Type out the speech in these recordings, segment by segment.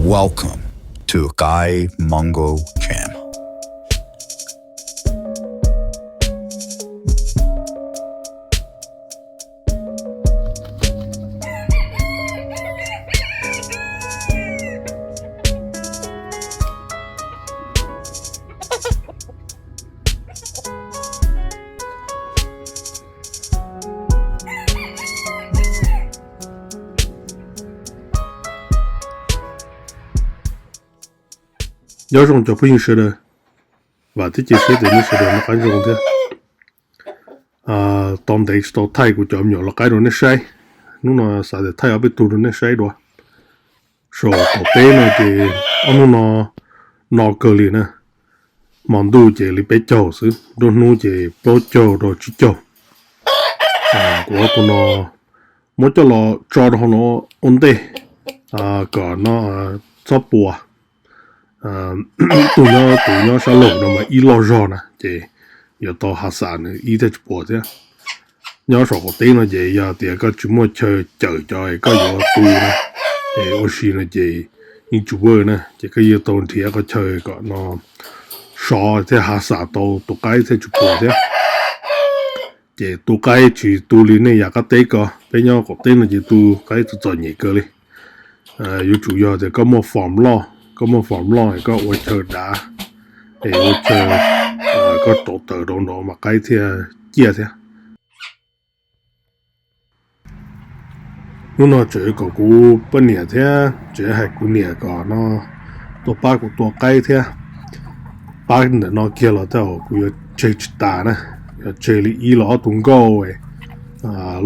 Welcome to Kai Mongo Channel. Nyob zoo cov phooj ywg sawv daws, vam thiab cia siab tias nej sawv daws noj qab nyob zoo thiab. Tau ntev tsis tau thaij kuv cov me nyuam lau qaib rau nej saib, hnub no xav tias thaij ob peb tug rau nej saib dua. Saum qaum teb no ces ob hnub no no kawg li na, hmo ntuj ces li peb caug xwb, nruab hnub ces plaub caug rau tsib caug. Kuv ob tug no muab coj los tso rau hauv no ua ntej, kom no txhob puas. Tus nyob tus nyob sab laug no mas ib loj zog na ces yuav tau hav xas nws ib thiaj tsis puas thiab. Nyob saum qaum teb no ces yog tias koj tsis muaj chaw cawm cov koj yuav tu na, es ua si no ces yeej tsis work na, ces koj yuav tau nrhiav qhov chaw kom no sov thiaj hav xas tau tus qaib thiaj tsis puas thiab. Ces tu qaib tsis tu li nej yav qab teb ko, peb nyob qaum teb no ces tu qaib txom txom nyem kawg li. Yuav tsum yog tias koj muaj farm loj, koj muaj farm loj es koj ua chaw dav, es ua chaw koj rauv taws rau nrad mas qaib thiaj ciaj thiab. Hnub no tseem kom kuv poj niam thiab tseem hais kuv niam kom no tuaj pab kuv tua qaib thiab. Pab ntawm no kiag los tej zaum kuv yuav tseg tsis tas na, yuav tseg li ib los ob tug nkauj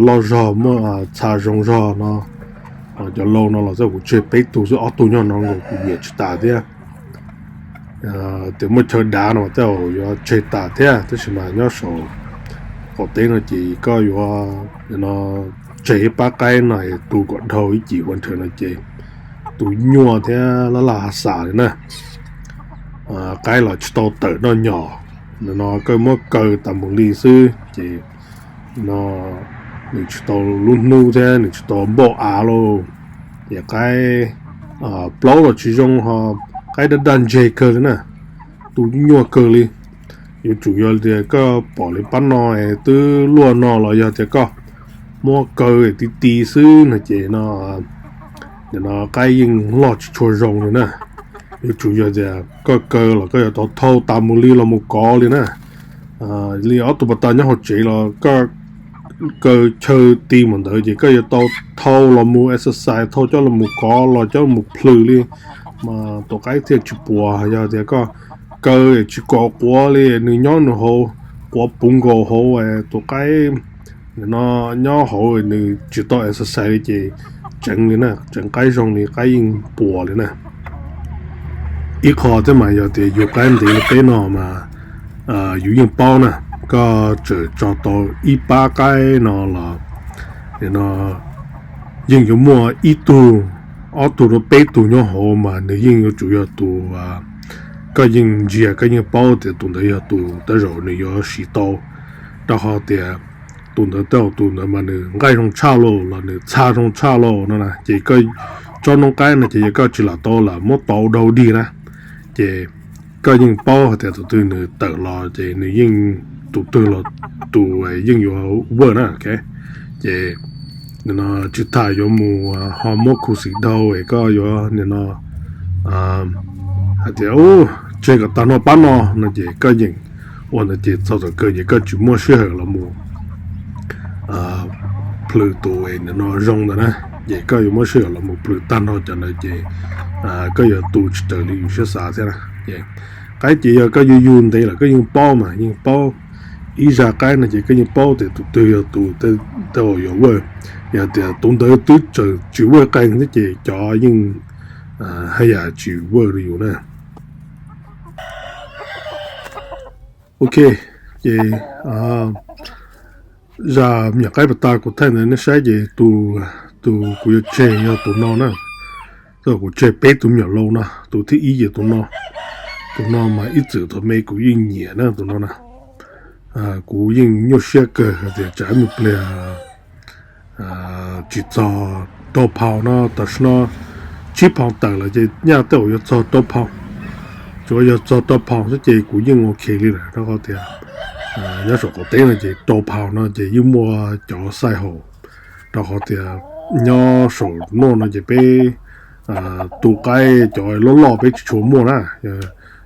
loj zog muaj txha zoo zog no. Cov lau no los tej zaum kuv tseg peb tug xwb, ob tug nyob no nkaus kuv nyiam tsis tas thiab. Tias muaj chaw dav no tej zaum yuav tseg tas thiab, tab sis mas nyob saum qaum teb no ces koj yuav no tseg ib pab qaib no tu kom dhau ib cim ua nrhawv no ces tus nyuaj thiab laj laj hav xas li na. Qaib los tsis tau tawm noj nyom, no koj muab kaw tas mus li xwb ces no nws tsis tau lub hnub thiab nws tsis tau npauj av lauj. Ces qaib plaub los tsis zoo ho qaib daj daj ntseg kawg li na, tu nyuaj kawg li. Yuav tsum yog tias koj pom li pab no twb luaj no los yog tias koj muab kaw ti ti xwb no ces no, no qaib yeej loj tsis tshua zoo li na. Yuav tsum yog tias koj kaw los koj yuav tau thau tas mus li los mus kov li na. Li ob tug pas tas nyob hauv tsev los koj kaw chaw ti mus ntawd ces koj yuav tau thau los mus exercise, thau coj los mus kov los coj mus plhws li, mas tus qaib thiaj tsis puas. Yog tias koj kaw tsis kom quav li, nws nyob nws hauv quav puv nkaus hauv, tus qaib no nyob hauv nws tsis tau exercise li ces tseev li na, tseev qaib zoo li qaib yeej puas li na. Ib qho thiab mas yog tias yug qaib ntev li peb no mas yus yeej paub na, koj tseem tso tau ib pab qaib no los no yeej yuav muaj ib tug, ob tug rau peb tug nyob hauv mas nws yeej yuav tsum yog tus koj yeej ntsia koj yeej paub tias tus ntawd yog tus tej zaum nws yuav siv tau, rau qhov tias tus ntawd tej zaum tus ntawd mas nws nqaij zoo tshaj lauj los nws txha zoo tshaj lauj no na, ces koj tsob noob qaib no ces yog koj tsis lam tau lam muab tau dhau dig na, ces koj yeej paub hais tias tus twg nws tawm los ces nws yeej, tus twg los tus yeej yuav work na. Ces nim no tsis tas yuav mus ho muab khuv xim dhau es koj yuav nim no hais tias tseg kom tag no pab no no ces koj yeej ua ntawd ces txog thaum kawg ces koj tsis muaj sij hawm los mus plhws tus nim no zoo ntawd na, ces koj yuav muab sij hawm los mus plhws tag nrho cov ntawd ces koj yuav tu tsis raws li yus siab xav thiab na. Qaib ces yog koj yug yug ntev lawm koj yeej paub mas, yeej paub ib zaj qaib no ces koj yeej paub tias tus twg yog tus tej zaum yuav work. Yog tias tus ntawd twb tseem tsis work qees thiab ces cov yeej haj yam tsis work li yus na. Ok, ces zaj me nyuam qaib pas tas kuv thaij ntawd nej saib ces tus, tus kuv yuav tseg yog tus no na. Kuv tseg peb tus me nyuam lau no, tus thib ib ces tus no. Tus no mas ib txwm thaum me kuv yeej nyiam na tus no na. Kuv yeej nyuaj siab kawg hais tias tsam ib me pliag tsis txog rau phau no tam sim no tsib phaus tawm lawm ces nyaj tej zaum yuav txog rau phaus. Tsuas yog txog rau phaus xwb ces kuv yeej ok li lawm rau qhov tias nyob saum qaum teb no ces rau phaus no ces yeej muaj cov xaij haum, rau qhov tias nyob saum nuj no ces peb tu qaib cov loj loj peb tsis tshua muaj na.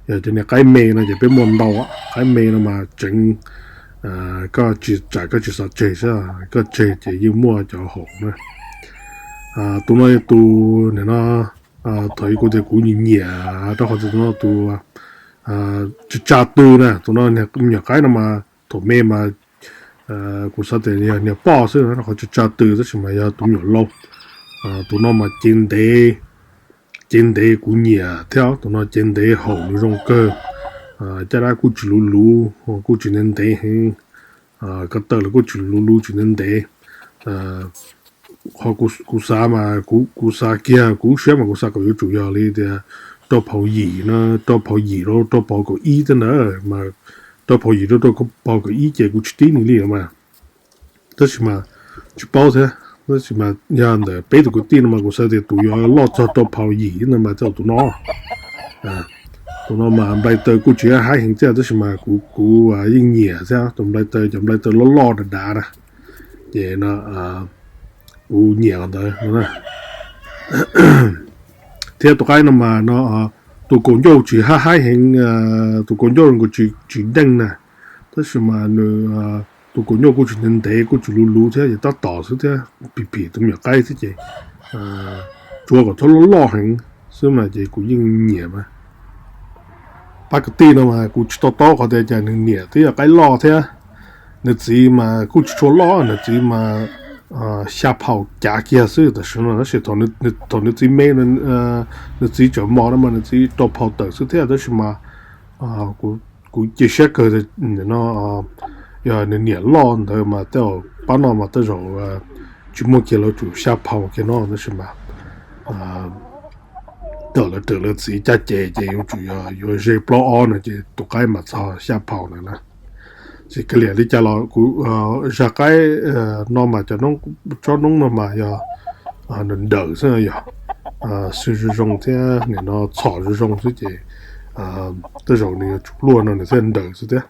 Yog cov niag qaib me no ces peb muaj ntau, qaib me no mas tseev, koj tsis tsam koj tsis xav tseg xwb, koj tseg ces yeej muaj cov haum na. Tus no tus nim no thaum ub kuv tias kuv nyiam nyiam rau qhov tias tus no tus tsa tsa tw na, tus no me nyuam qaib no mas thaum me mas kuv xav tias yog niag poj xwb rau qhov tsa tsa tw, tab sis mas yog tus me nyuam laus. Tus no mas cev ntev, cev ntev kuv nyiam thiab, tus no cev ntev haum nws zoo kawg. Caj dab kuj tsis luv luv, kuj tsis ntev ntev heev, ko taw los kuj tsis luv luv tsis ntev ntev. Qhov kuv xav mas kuv xav kiag, kuv siab mas kuv xav kom yuav tsum yog li tias rau phaus yim no, rau phaus yim rau rau phaus kaum ib thiab ntawd mas, rau phaus yim rau rau phaus kaum ib ces kuv tsis tib nws li mas. Tab sis mas tsis paub thiab, tab sis mas yog ntawm peb tus kwv tij no mas kuv xav tias tus yuav loj txog rau phaus yim no mas tej zaum tus no. Tus no mas nplai taw kuj tsis haib heev thiab tab sis mas kuv kuv yeej nyiam thiab, tus nplai taw cov nplai taw loj loj dav dav na, ces no kuv nyiam ntawd. Thiab tus qaib no mas no tus kaus ncauj tsis haib haib heev, tus kaus ncauj nkaus tsis deej na, tab sis mas nws tus kaus ncauj kuj tsis ntev ntev kuj tsis luv luv thiab ces tab tom xwb thiab, phim phim tus me nyuam qaib xwb ces tsuav kom txhob loj loj heev xwb mas ces kuv yeej nyiam mas. Pab kwv tij no mas kuv tsis to taub qhov tias cas nws niam twb yog qaib loj thiab. Nws txiv mas kuj tsis tshua loj, nws txiv mas xya phaus cav kiag xwb tam sim no, tab sis thaum nws txiv me, nws txiv tseem mos no mas nws txiv rau phaus tawm xwb thiab, tab sis mas kuv cia siab kawg no, yog nws niam loj ntawd mas tej zaum pab no mas tej zaum tsis muaj kiag lawv tsum xya phaus kiag no, tab sis mas tej zaum lawv raws lawv txiv caj ces ces yuav tsum yog yuav ze plaub ob no ces tus qaib mas txog xya phaus na na. Ces kawg liam li cas los kuv zaj qaib no mas cov tsob noob no mas yog nws nrawm xwb yog xwb zoo zoo thiab nim no txhom zoo zoo xwb ces tej zaum nws yuav tsum luaj no nws thiaj nrawm xwb thiab.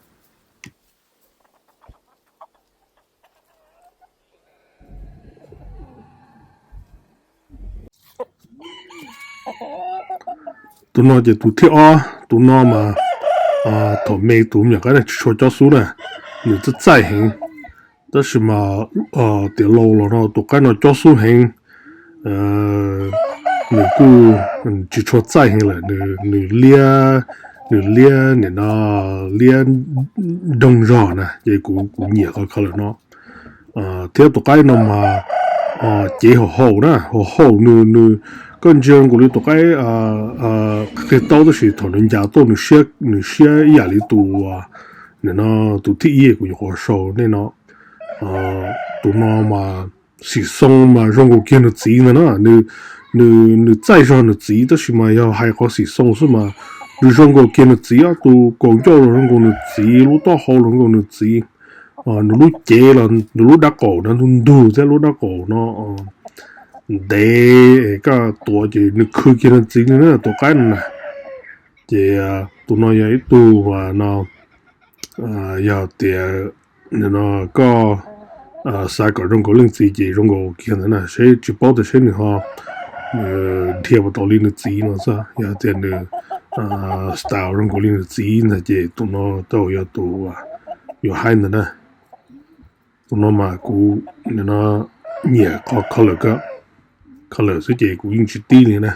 Tus no ces tus thib ob, tus no mas thaum me tus me nyuam qaib no tsis tshua cob xub na, nws txawj txaij heev, tab sis mas tiam laus los no tus qaib no cob xub heev. Nws kuj tsis tshua txaij heev lawm, nws liab, nws liab nim no liab nroog zog na ces kuv kuv nyiam qhov kho lawm no. Thiab tus qaib no mas cev haum haum na, haum haum nws nws, koj ntsia nkaus li tus qaib qia taub tab sis thaum nws ncav tuaj nws siab, nws siab ib yam li tus, nim no tus thib ib kuv nyuam qhuav sau nej no. Tus no mas xim xoo mas zoo nkaus kiag nws txiv ntag na, nws nws txaij zog nws txiv tab sis mas yog hais qhov xim xoo xwb mas nws zoo nkaus kiag nws txiv, tus kaus ncauj los zoo nkaus nws txiv, lub taub hau los zoo nkaus nws txiv, nws lub cev los nws lub dab qaum no ntug ntug thiab lub dab qaum no ntev, koj tuav ces nws khw kiag nws txiv li na tus qaib no na. Ces tus no yog ib tug no, yog tias no koj xav kom zoo nkaus leej txiv ces zoo nkaus kiag ntawd na, seb tsis paub tias seb nws ho dhia puas tau li nws txiv no xwb. Yog tias nws style zoo nkaus li nws txiv ntag ces tus no tej zaum yog tus yuav haib ntag na. Tus no mas kuv no nyiam qhov color, color xwb ces kuv yeej tsis tib li na.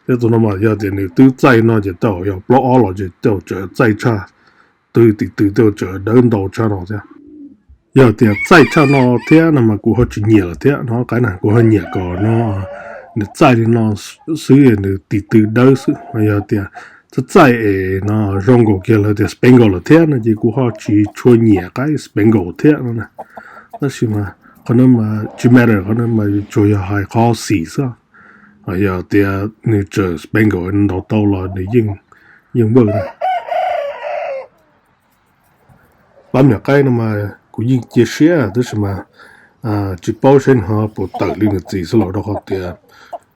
Thiab tus no mas yog tias nws twb txaij no ces tej zaum yog plaub ob los ces tej zaum tseem txaij tshaj, twb tim twg tej zaum tseem dawb ntau tshaj no thiab. Yog tias txaij tshaj no thiab no mas kuv ho tsis nyiam lawm thiab no, qaib na kuv ho nyiam kom no nws txaij li no xwb, nws tim twg dawb xwb. Yog tias txaij txaij es no zoo nkaus kiag lawv tias Spangle lawm thiab no ces kuv ho tsis tshua nyiam qaib Spangle thiab no na. Tab sis mas qhov no mas tsis matter, qhov no mas tsuas yog hais qhov xim xwb. Yog tias nws tseem Spangle ntaus tau los nws yeej, yeej work na. Pab me nyuam qaib no mas kuv yeej cia siab tab sis mas tsis paub seb nws ho puas tawm li nws txiv xwb los rau qhov tias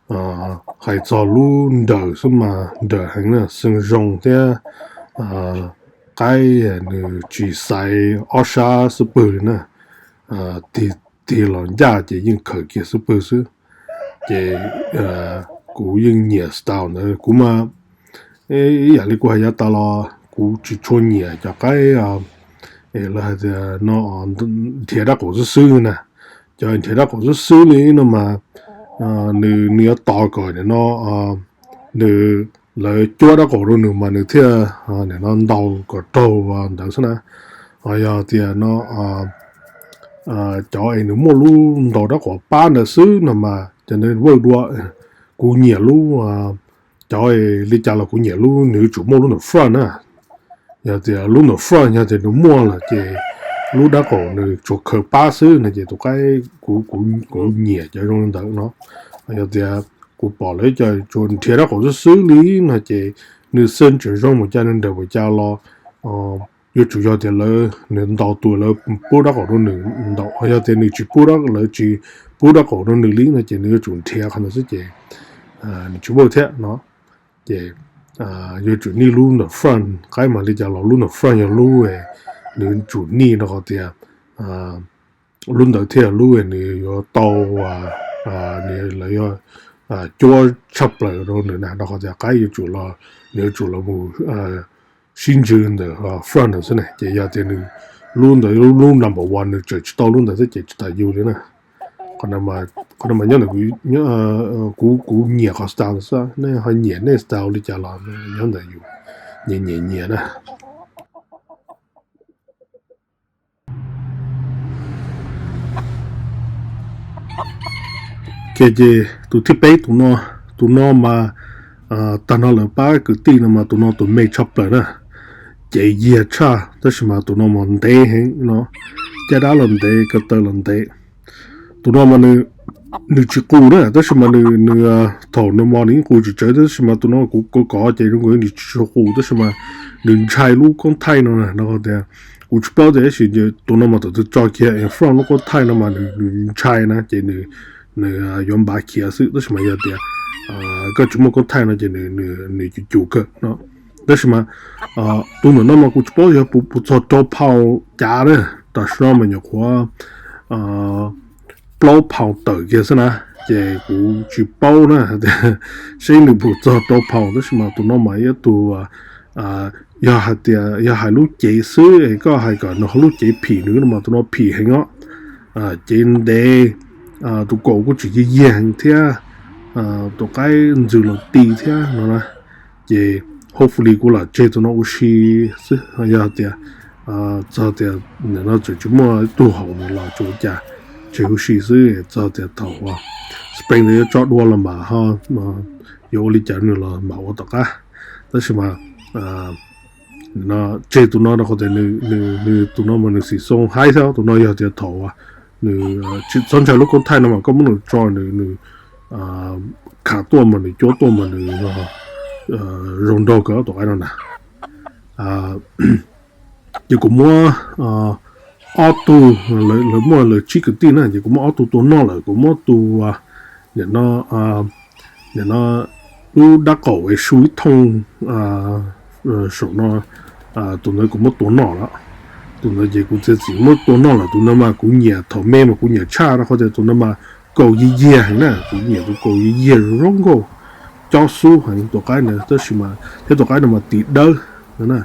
Hais txog lub nrawm xwb mas nrawm heev na, xeev zoo thiab qaib nws tsis xaiv ob sab xub pwg li na. Tig, tig los ncaj ces yeej khaws kiag xub pwg xwb. Ces kuv yeej nyiam style ntawd. Kuv mas ib yam li kuv hais yav tas los kuv tsis tshua nyiam cov qaib lawv hais tias no nrhiav dab qaum xwb xwb na. Cov nrhiav dab qaum xwb xwb li no mas nws, nws yuav tos kom nim no nws, lawv cuab dab qaum rau nws mas nws thiaj nim no ntaus kom raug ntawd xwb na. Ho yog tias no cov es nws muaj lub ntaus dab qaum pab ntawd xwb no mas cov ntawd vawj dua. Kuv nyiam lub, cov li cas los kuv nyiam lub nws yuav tsum muaj lub ntawm front na. Yog tias lub ntawm front yog tias nws muaj lawm ces lub dab qaum nws tsuas khaws pab xwb no ces tus qaib, kuv, kuv nyiam cov zoo li ntawd no. Yog tias kuv pom lawv cov tsuas nrhiav dab qaum xwb xwb li no ces nws xeev tseem zoo mus cas nws nrawm mus cas los yuav tsum yog tias lawv, nws ntaus tus lawv pub dab qaum rau nws ntaus, yog tias nws tsis pub, lawv tsis pub dab qaum rau nws li no ces nws yuav tsum nrhiav qhov ntawd xwb ces nws tsis vawj thiab no. Ces yuav tsum nij lub ntawm front, qaib mas li cas los lub ntawm front yog lub nws tsum nij rau qhov tias lub ntawd thiaj yog lub nws yuav tau, nws lawv yuav cuab tshaj plaws rau nws na, rau qhov tias qaib yuav tsum los, nws yuav tsum los mus sib ntsws ntawm front ntawd xwb na. Ces yog tias nws lub ntawd lub number one nws tseem tsis tau lub ntawd xwb ces tsis tas yus li na. Qhov no mas nyob ntawm kuv, kuv nyiam qhov style ntawd xwb, nej ho nyiam nej style li cas los nyob ntawm yus, nyiam nyiam nyiam na. Ces, ces tus thib peb, tus no, tus no mas tag no lawv pab kwv tij no mas tus no tus me tshaj plaws na. Ces yiag tshaj tab sis mas tus no mas ntev heev no, caj dab los ntev, ko taw los ntev. Tus no mas nws, nws tsis qus na tab sis mas nws, nws thaum nws mos nws yeej qus tsis tsawg tab sis mas tus no kuv kov kov ces zoo nkaus nws tsis tshua qus tab sis mas nws ntshai lub koob thaij no na, no tias kuv tsis paub tias tab sis tus no mas thaum twg tso kiag en front lub koob thaij no mas nws ntshai na ces nws, nws yuav npav khiav xwb tab sis mas yog tias koj tsis muaj koob thaij no ces nws, nws cum cum kawg no. Tab sis mas tus ntawm no mas kuv tsis paub yog puas txog rau phaum cav na, tam sim no mas nyuam qhuav plaub phaum tawm kiag xwb na, ces kuv tsis paub na seb nws puas txog rau phaum tab sis mas tus no mas ib tug yog hais tias yog hais lub cev xwb es koj hais kom nws ho lub cev phim nws no mas tus no phim heev os. Cev ntev, tus kaum kuj tseem yiag yiag heev thiab, tus qaib ntxws los ti thiab no na. Ces hopefully kuv lam tseg tus no ua si xwb, yog tias txog tias nim no tseem tsis muaj ib tug haum nws los tsuas ua cas, tseg ua si xwb, txog tias thaum spring ntawd yuav tso dua los mas ho yuav ua li cas nws los mam ua tom qab. Tab sis mas tseg tus no rau qhov tias nws, nws tus no mas nws xim xoo haib thiab, tus no yog tias thaum nws tsis txhob ntshai lub koob thaij no mas koj muab nws tso nws, nws khav tuaj mas nws cuab tuaj mas nws zoo nraug kawg tus qaib no na. Ces kuv muab ob tug, lawv muaj lawv tsib kwv tij na, ces kuv muab ob tug tua noj lawm, kuv muab tus, nim no, nim no lub dab qaum es su ib thooj saum no, tus ntawd kuv muab tua noj lawm. Tus ntawd ces kuv txiav txim muab tua noj lawm, tus ntawd mas kuv nyiam thaum me mas kuv nyiam tshaj rau qhov tias tus ntawd mas kaus yiag yiag heev na, kuv nyiam tus kaus yiag yiag zoo nkauj cob xub heev tus qaib ntawd tab sis mas thiab tus qaib no mas tis dawb na,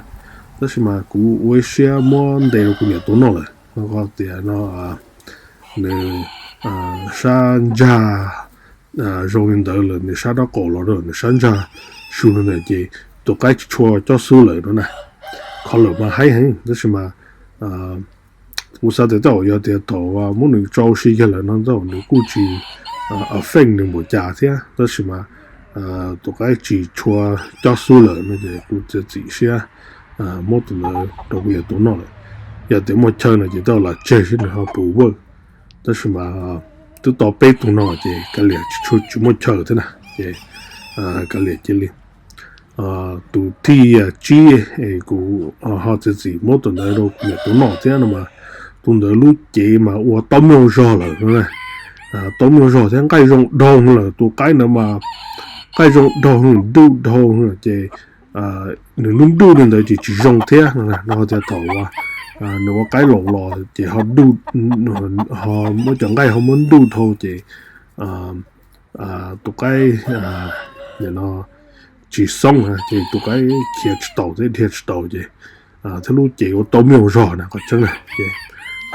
tab sis mas kuv ua ib siab muab ntes rau kuv niam tua noj lawm no qhov tias no nws sab ntsag zoo li ntawd lawm, nws sab dab qaum los rau nws sab ntsag su li ntawd ces tus qaib tsis tshua cob xub lawm no na. Qhov lawm mas haib heev tab sis mas kuv xav tias tej zaum yog tias thaum muab nws tso ua si kiag lawm no tej zaum nws kuj tsis affect nws npaum cas thiab tab sis mas tus qaib tsis tshua cob xub lawm no ces kuv txiav txim siab muab tus ntawd rau kuv niam tua noj lawm. Yog tias muaj chaw no ces tej zaum lam tseg seb nws ho puas work. Tab sis mas twb tau peb tug no ces kav liam tsis tshua tsis muaj chaw thiab na ces kav liam cia li. Tus thib tsib es kuv ho txiav txim muab tus ntawd rau kuv niam tua noj thiab no mas tus ntawd lub cev mas ua taub muag zog lawm no na. tau nyuag zog thiab nqaij zoo dhau lawm. Tus qaib ntawd mas nqaij zoo dhau, ntuj dhau ces nws lub ntuj li ntawd ces tsis zoo thiab no. Tias thaum nws ua qaib laus los ces ho muab cov nqaij ho muab ntuj dhau ces tus qaib no tsis xoob ces tus qaib khiav tsis taus thiab dhia tsis taus ces thiab lub cev ua tau nyuag zog na qhov tseeb na ces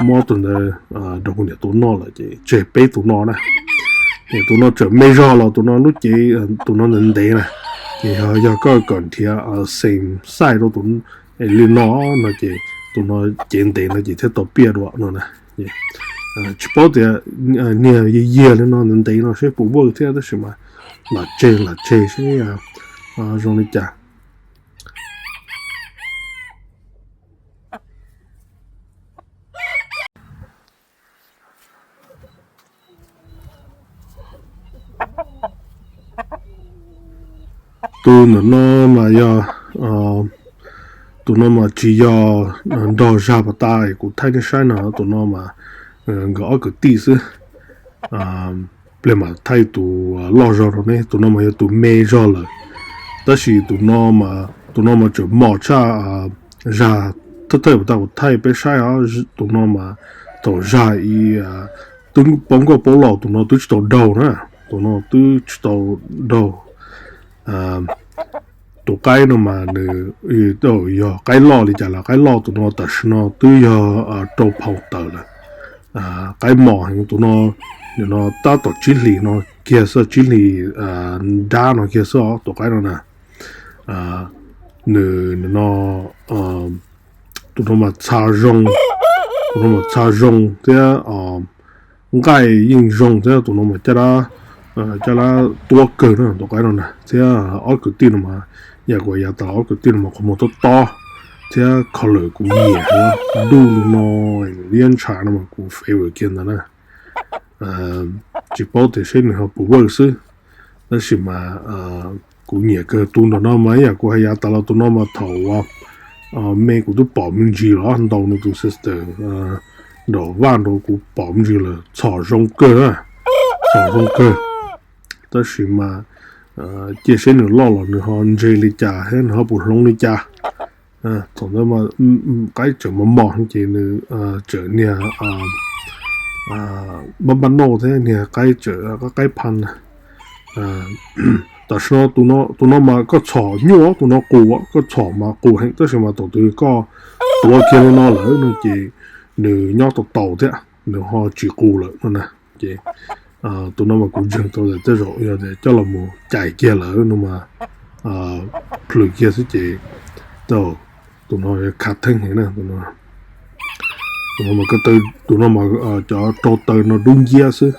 muab tus ntawd rau kuv niam tua noj lawm ces tseg peb tus no na. Ces tus no tseem me zog los tus no lub cev tus no ntev ntev na. Ces yog koj kom nrhiav xeem xaij rau tus li no no ces tus no cev ntev no ces thiaj tau piaj dua no na. Tsis paub tias niag yag yag li no ntev ntev no seb puas work thiab tab sis mas lam tseg lam tseg seb zoo li cas. Tus ntawm no mas yog, tus no mas tsis yog nrog zag pas tas kuv thaij nej saib no, tus no mas nkawd ob kwv tij xwb. Pliag mam thaij tus loj zog rau ne, tus no mas yog tus me zog lawm. Tab sis tus no, tus no mas tseem mos tshaj zag thawj thawj pas tas kuv thaij peb saib os. Tus no mas thaum zag ib twb paub nkauj paub laus tus no twb tsis tau daug na, tus no twb tsis tau daug. Tus qaib no mas nws yog qaib loj li cas los qaib loj tus no tam sim no twb yog rau phaum tawm lawm. Qaib mos heev tus no, nim no tab tom tsib hlis no kiag xwb, tsib hlis nrab no kiag xwb os tus qaib no na. Nws nim no tus no mas txha zoo, tus no mas txha zoo thiab nqaij yeej zoo thiab tus no mas caj dab tuab kawg na tus qaib no na. Thiab ob kwv tij no mas yam kuv yav tas ob kwv tij no mas qhov muag tob tob thiab kho lawm kuv nyiam heev. Ntuj li no liab ntshav no mas kuv favorite kiag ntawd na. Tsis paub tias seb nws ho puas work xwb, tab sis mas kuv nyiam kawg tus nram no mas ib yam kuv hais yav tas los tus no mas thaum me kuv twb pom me ntsis los ntaus nws tus sister nram vaj nrad kuv pom me ntsis lawm, txhom zoo kawg, txhom zoo kawg. Tab sis mas cia seb nws loj los nws ho ntse li cas thiab nws ho puas hloov li cas. Thaum ntawd mas qaib tseem mos mos ces nws tseem niag npab npab noj thiab niag qaib tseem qaib pha na. Tam sim no tus no mas koj txhom nyuaj, tus no qus, koj txhom mas qus heev tab sis mas thaum twg koj tuav kiag li no lawm no ces nws nyob tau taus thiab nws ho tsis qus lawm no na. Ces tus no mas kuv ntseeg tau tias tej zaum yog tias coj los mus cais kiag lawm no mas plhws kiag xwb ces tau, tus no khav theeb heev na. Tus no mas ko taw, tus no mas cov rau taw no dub nciab xwb.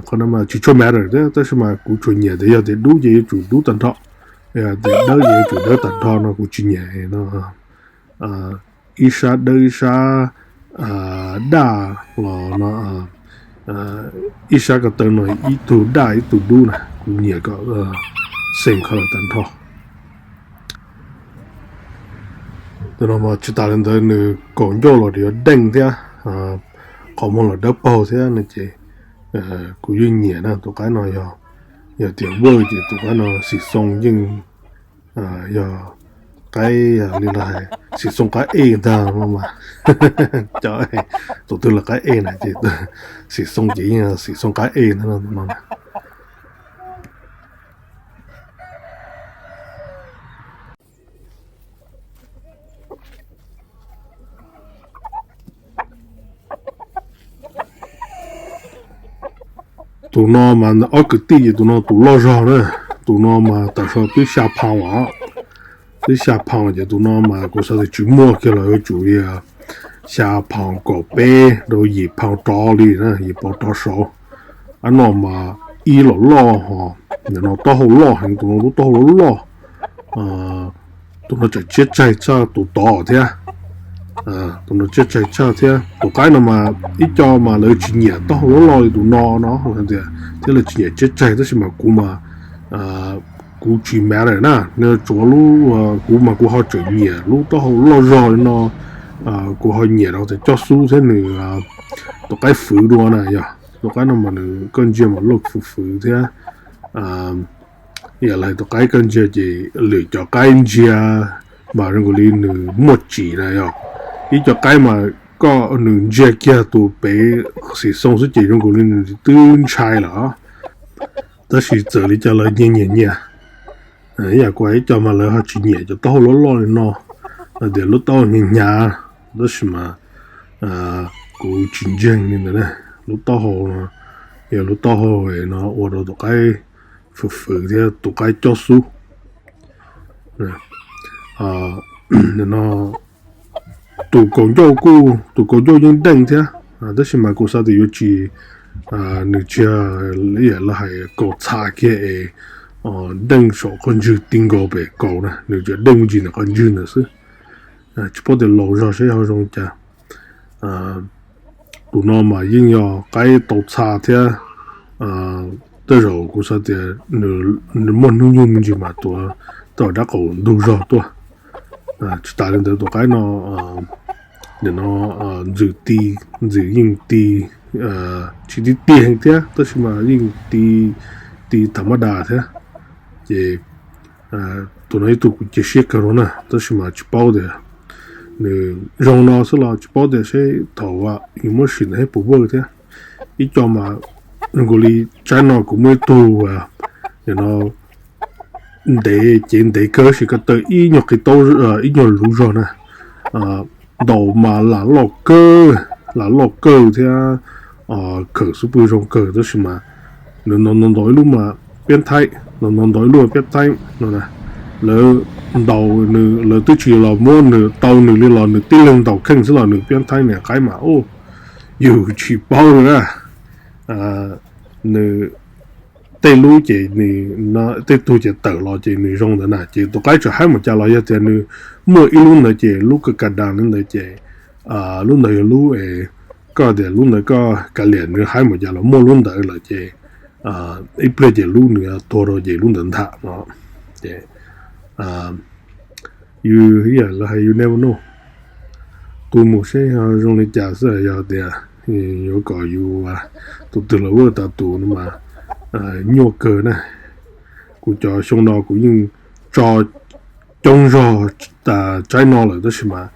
Qhov no mas tsis tshua matter thiab tab sis mas kuv tsuas nyiam tias yog tias dub ces yuav tsum dub tag nrho, tias dawb ces yuav tsum dawb tag nrho no kuv tsis nyiam no. Ib sab dawb ib sab daj los no, ib sab ko taw no ib tug daj ib tug dub na, kuv nyiam kom same colour tag nrho. Tus no mas tsis tas li ntawd nws kaum ncauj los yuav deej thiab, qhov muag los dawb paug thiab no ces kuv yeej nyiam na. Tus qaib no yog, yog tias work ces tus qaib no xim xoo yeej yog qaib li no hais xim xoo qaib ej ntag no mas. Cov tus twg los qaib ej na ces xim xoo ces yeej xim xoo qaib ej ntag no. Tus no mas ob kwv tij ces tus no tus loj zog na, tus no mas tam sim no twb xya phaus os, twb xya phaus ces tus no mas kuv xav tias tsis muaj kiag los yuav tsum li xya phaus kaum peb rau yim phaus rov li na, yim phaus rov saud. Ab no mas ib los loj ho, nim no taub hau loj heev, tus no lub taub hau loj loj. Tus no tseem tsiab tsaig tshaj tus tod thiab, tus no tsiab tsaig tshaj thiab. Tus qaib no mas ib co mas lawv tsis nyiam taub hau loj loj li tus no no tias thiab lawv tsis nyiam tsiab tsaig tab sis mas kuv mas kuv tsis matter na, nws tsuav lub, kuv mas kuv ho tseem nyiam lub taub hau loj zog li no, kuv ho nyiam rau tias coj xub thiab nws tus qaib fwv dua na yog. Tus qaib no mas nws koj ntsia mas loj fwv fwv thiab. Yam li hais tus qaib koj ntsia ces lwm cov qaib ntsia mas zoo nkaus li nws muaj tsim na yog. Ib co qaib mas koj nws ntsia kiag tus pem xim xoo xwb ces zoo nkaus li nws twb ntshai lawm. Tab sis txawm li cas los nyias nyias nyias. Ib yam kuv ib co mas lawv ho tsis nyiam cov taub hau loj loj li no, tias lub taub hau hnyav hnyav, tab sis mas kuv tsis ntseeg li ntawd na. Lub taub hau no yog lub taub hau no ua rau tus qaib fwv fwv thiab tus qaib cob xub no. Tus kaus ncauj kuj, tus kaus ncauj yeej deej thiab, tab sis mas kuv xav tias yuav tsis, nws tsis yog li yam lawv hais kaus txha kiag es deej saum qhov ntswg ti nkaus pem kaus na, nws tsuas deej me ntsis ntawm qhov ntswg ntawd xwb. Tsis paub tias laus zog saib ho zoo cas. Tus no mas yeej yog qaib tau txha thiab. Tej zaum kuv xav tias nws muaj hnub nyoog me ntsis mas tuav tau dab qaum ntug zog tuaj. Tsis tas li ntawd tus qaib no, nim no ntxwm ti, ntxwm yeej ti, tsis ti ti heev thiab tab sis mas yeej ti, ti tham mab das thiab. Ces tus no ib tug kuv cia siab kawg no na, tab sis mas tsis paub tias nws zoo no xwb los tsis paub tias seb thaum yus muab sim ntawd puas work thiab. Ib co mas zoo nkaus li tsaib no kuv muaj ib tug, no ntev ces ntev kawg sis ko taw ib nyuag qis taub, ib nyuag luv zog na. Ntaus mas lam loj kawg, lam loj kawg thiab khawm xub pwg zoo kawg tab sis mas nws ntaus ntaus ib lub mas piab thaib, ntaus ntaus ib lub piab thaib no. Lawv ntaus nws, lawv twb tsis los muab nws tau nws li los nws tib leeg ntaus kheej xwb los nws piab thaib niam qaib mas ub, yus tsis paub li na. Nws tej lub ces nws, tej tug ces tawm los ces nws zoo ntawd na ces tus qaib tseem haib mus cas los yog tias nws muaj ib lub ntawd ces lub ka ka das li ntawd ces lub ntawd yog lub es koj tias lub ntawd koj ka liam nws haib mus cas los muaj lub ntawd lawm ces ib pliag ces lub nws tuag rau ces lub ntawd ntag no. Ces yus ib yam li hais yus never know, tu mus seb zoo li cas xwb yog tias yuav kom yus tus twg los work tas tus no mas nyuaj kawg na. Kuv cov xyoo no kuv yeej tso coob zog tas tsaib no lawm tab sis mas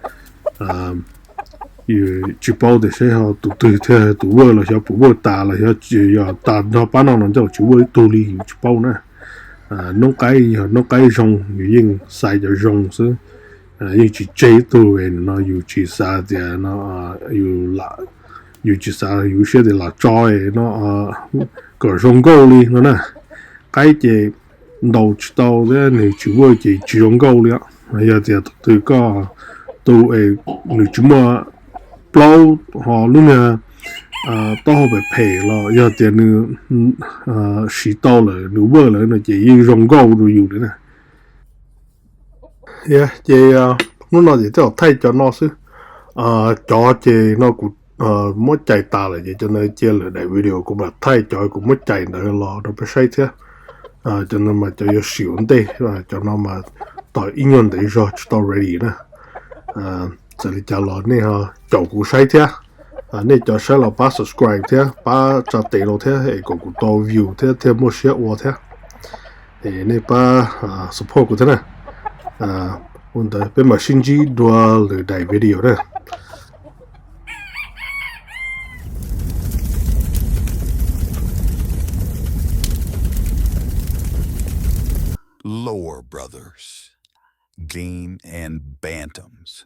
yus tsis paub tias seb ho tus twg thiaj tus work los xyov puas work tas los xyov yog tas nrho pab no no ncaum tsis work ib tug li yus tsis paub na. Noob qaib yog noob qaib zoo yus yeej xaiv cov zoo xwb, yeej tsis tseg ib tug no yus tsis xav tias no yus tsis xav yus siab tias lam tso no kom zoo nkauj li no na. Qaib ces ntaus tsis tau thiab nws tsis work ces tsis zoo nkauj li. Yog tias tus twg koj tu es nws tsis muaj plaub ho lub niag taub hau phem phem los yog tias nws siv tau lawm nws work lawm no ces yeej zoo nkauj rau yus li na. Ces hnub no ces tej zaum thaij cov no xwb. Cov ces no kuv muab cais tas lawm ces cov ntawd cia lwm daim video kuv mam thaij cov kuv muab cais ntawd los rau peb saib thiab. Cov no mas cov yuav sim ua ntej, cov no mas tau ib nyuag ntev zog tsis tau ready na. Txawm li cas los nej ho caum kuv saib thiab. Nej cov saib los pab subscribe thiab pab tsa tes rau thiab es kom kuv tau view thiab thiaj muaj siab ua thiab. Es nej pab support kuv thiab na. Ua ntawd peb mam sib ntsib dua lwm daim video na. Lower Brothers, Game and Bantams.